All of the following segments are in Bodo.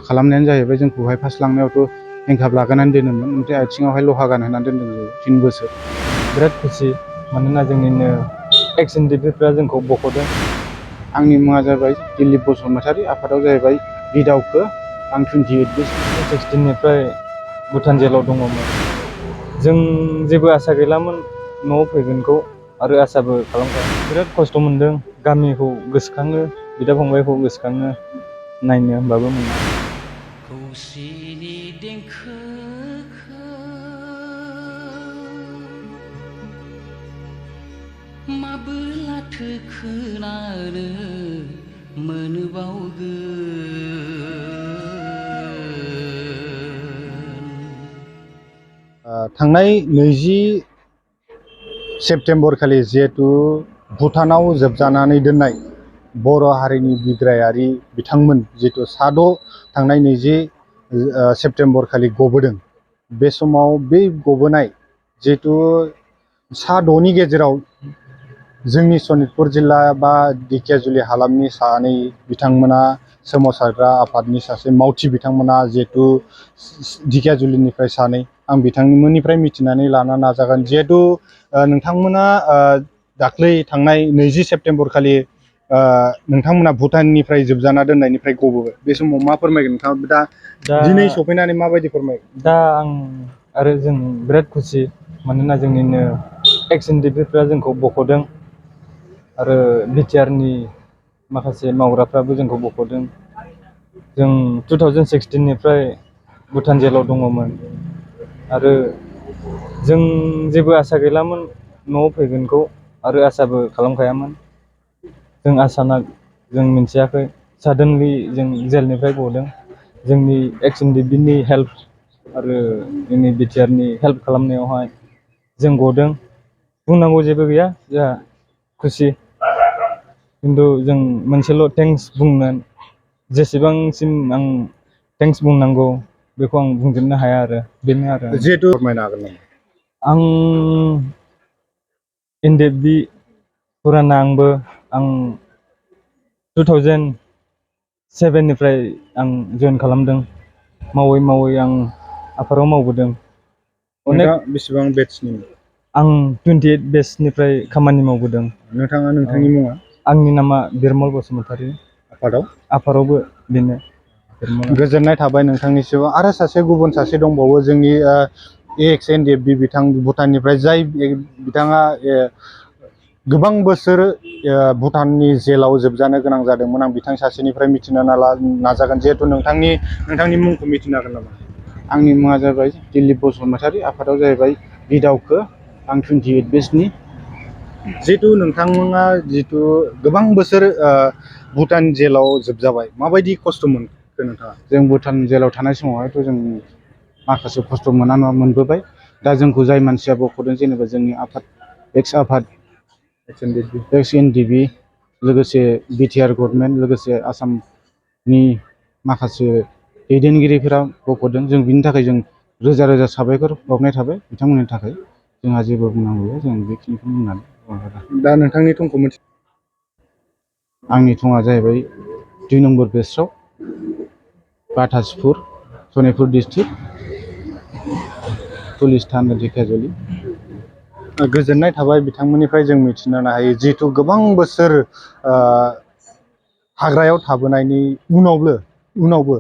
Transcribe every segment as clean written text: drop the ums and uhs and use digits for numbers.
खालामनायानो जाहैबाय जोंखौहाय फार्स्ट लांनायावथ' हेंकाप लागायनानै दोनोमोन, ओमफ्राय आथिङावहाय लहा गानहोनानै दोनदों 3 बोसोर। बिराद खुसि, मानोना जोंनिनो एक्स एनडिपिफ्रा जोंखौ बख'दों। आंनि मुङा जाबाय दिलिप बसुमतारी, आफादाव जाहैबाय बिदावखो। आं 28 बोसोर। 2016निफ्राय भुटान जेलाव दङमोन। जों जेबो आसा गैलामोन न'आव फैगोनखौ, आरो आसाबो खालामखायाखै। बिराद खस्थ' मोनदों, गामिखौ गोसोखाङो, बिदा फंबायखौ गोसोखाङो, नायनो होनबाबो मोना। खौसेनि देंखोखौ माबोलाथो खोनानो मोनबावगोन। थांनाय 20 सेप्तेम्बर खालि जिहेतु भुटानाव जोबजानानै दोननाय बर' हारिनि बिग्रायारि बिथांमोन जिहेतु साद' थांनाय 20 सेप्तेम्बर खालि गबोदों। बे समाव बे गबोनाय जिहेतु सा-6नि गेजेराव जोंनि सनितपुर जिल्ला बा ढेकियाजुलि हालामनि सानै बिथांमोना सोमावसारग्रा आफादनि सासे मावथि बिथांमोना जिहेतु ढेकियाजुलिनिफ्राय सानै, आं बिथांमोननिफ्राय मिथिनानै लानो नाजागोन। जिहेतु नोंथांमोना दाख्लै थांनाय 20 सेप्तेम्बर खालि नोंथांमोना भुटाननिफ्राय जोबजाना दोननायनिफ्राय गबोबाय। बे समाव मा फोरमायगोन नोंथाङा दा दिनै सफैनानै माबायदि फोरमायगोन? दा आं आरो जों बिराद खुसि, मानोना जोंनिनो एक्स एनडिपिफ्रा जोंखौ बख'दों, आरो बिटिआरनि माखासे मावग्राफ्राबो जोंखौ बख'दों। जों 2016निफ्राय भुटान जेलाव दङमोन, आरो जों जेबो आसा गैलामोन न'आव फैगोनखौ, आरो आसाबो खालामखायामोन। जों मिथियाखै, साडेनलि जों जेलनिफ्राय गदों। जोंनि एक्स एनडिपिनि हेल्प आरो जोंनि बिटिआरनि हेल्प खालामनायावहाय जों गदों। बुंनांगौ जेबो गैया, जोंहा खुसि। खिन्थु जों मोनसेल' थेंक्स बुंगोन, जेसेबांसिम आं थेंक्स बुंनांगौ बेखौ आं बुंजोबनो हाया, आरो बेनो आरो जिहेतु फोरमायनो हागोन नामा? आं एनडिएफबि फुराना, आं 2007निफ्राय आं जइन खालामदों। मावै मावै आं आफादाव मावबोदों। नोंथाङा बेसेबां बेट्सनि? आं 28 बेचनिफ्राय खामानि मावबोदों। नोंथांनि मुङा? आंनि नामा बिरमल बसुमतारी। आफादावबो बेनो। गोजोननाय थाबाय नोंथांनिसिम। आरो गुबुन सासे दंबावो जोंनि एक्स एनडिएफबि बिथां भुटाननिफ्राय, जाय बिथाङा गोबां बोसोर भुटाननि जेलाव जोबजानो गोनां जादोंमोन। आं बिथां सासेनिफ्राय मिथिनो नाजागोन। जिहेतु नोंथांनि मुंखौ मिथिनो हागोन नामा? आंनि मुङा जाबाय दिलिप बसुमतारी, आफादाव जाहैबाय बिदावखो। आं 28 बेचनि। जिहेतु नोंथांमोना गोबां बोसोर भुटान जेलाव जोबजाबाय, माबायदि खस्थ' मोनखो नोंथाङा? जों भुटान जेलाव थानाय समावहायथ' जों माखासे खस्थ' मोना नङा मोनबोबाय। दा जोंखौ जाय मानसिया बख'दों, जेनेबा जोंनि आफाद, एक्स एनडिएफबि, लोगोसे बिटिआर गभर्नमेन्ट, लोगोसे आसामनि माखासे दैदेनगिरिफोरा बख'दों। जों बिनि थाखाय जों रोजा रोजा साबायखर बावनाय थाबाय बिथांमोननि थाखाय। जोंहा जेबो बुंनांगौ गैया, जों बेखिनिखौ बुंनानै। दा नोंथांनि थंखौ मिथि? आंनि थङा जाहैबाय 2 नम्बर बेसराव, बाथासपुर, सनितपुर डिस्ट्रिक्ट, पुलिस थाना ढेकियाजुलि। गोजोननाय थाबाय। बिथांमोननिफ्राय जों मिथिनो हायो, जिहेथु गोबां बोसोर हाग्रायाव थाबोनायनि उनावबो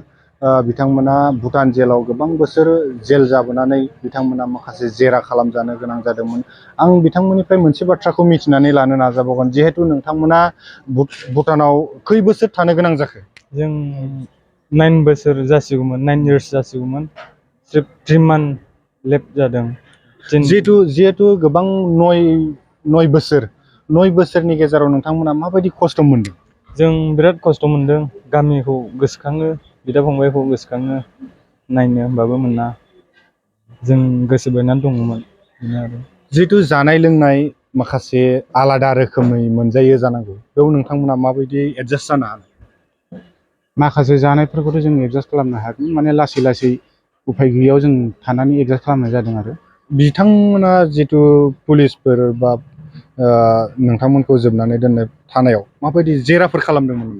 बिथांमोना भुटान जेलाव गोबां बोसोर जेल जाबोनानै बिथांमोना माखासे जेरा खालामजानो गोनां जादोंमोन। आं बिथांमोननिफ्राय मोनसे बाथ्राखौ मिथिनानै लानो नाजाबावगोन। जिहेतु नोंथांमोना भुटानाव खै बोसोर थानो गोनां जाखो? जों 9 बोसोर जासिगौमोन, 9 इयार्स जासिगौमोन। 3 मान्थ लेफ्ट जादों। जिहेतु गोबां 9 बोसोरनि गेजेराव नोंथांमोना माबायदि खस्थ' मोनदों? जों बिराद खस्थ' मोनदों, गामिखौ गोसोखाङो, बिदा फंबायखौ गोसोखाङो, नायनो होनबाबो मोना। जों गोसो बायनानै दङमोन, बेनो आरो। जिहेतु जानाय लोंनाय माखासे आलादा रोखोमै मोनजायो जानांगौ, बेयाव नोंथांमोना माबायदि एडजास्ट जानो हादों? माखासे जानायफोरखौथ' जों एडजास्ट खालामनो हायाखै, माने लासै लासै उफाय गैयैयाव जों थानानै एडजास्ट खालामनाय जादों आरो। बिथांमोना जिथु पुलिसफोर बा नोंथांमोनखौ जोबनानै दोननाय थानायाव माबायदि जेराफोर खालामदोंमोन?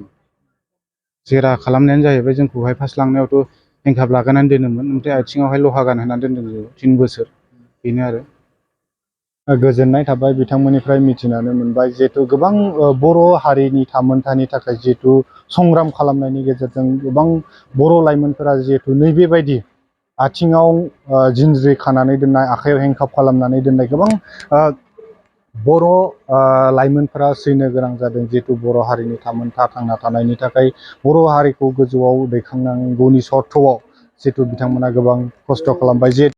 जेरा खालामनायानो जाहैबाय जोंखौहाय फार्स्ट लांनायावथ' हेंकाप लागायनानै दोनोमोन, ओमफ्राय आथिङावहाय लहा गानहोनानै दोनदों 3 बोसोर बेनो आरो। गोजोननाय थाबाय बिथांमोननिफ्राय मिथिनानै मोनबाय जिहेथु गोबां बर' हारिनि थामोनथानि थाखाय जिहेथु संग्राम खालामनायनि गेजेरजों गोबां बर' लाइमोनफोरा जिहेथु नैबेबायदि आथिङाव जिनज्रि खानानै दोननाय, आखाइयाव हेंकाप खालामनानै दोननाय गोबां बर' लाइमोनफोरा सैनो गोनां जादों जिहेथु बर' हारिनि थामोनथा थांना थानायनि थाखाय बर' हारिखौ गोजौआव दैखांनांगौनि सर्तआव जिहेथु बिथांमोना गोबां खस्थ' खालामबाय।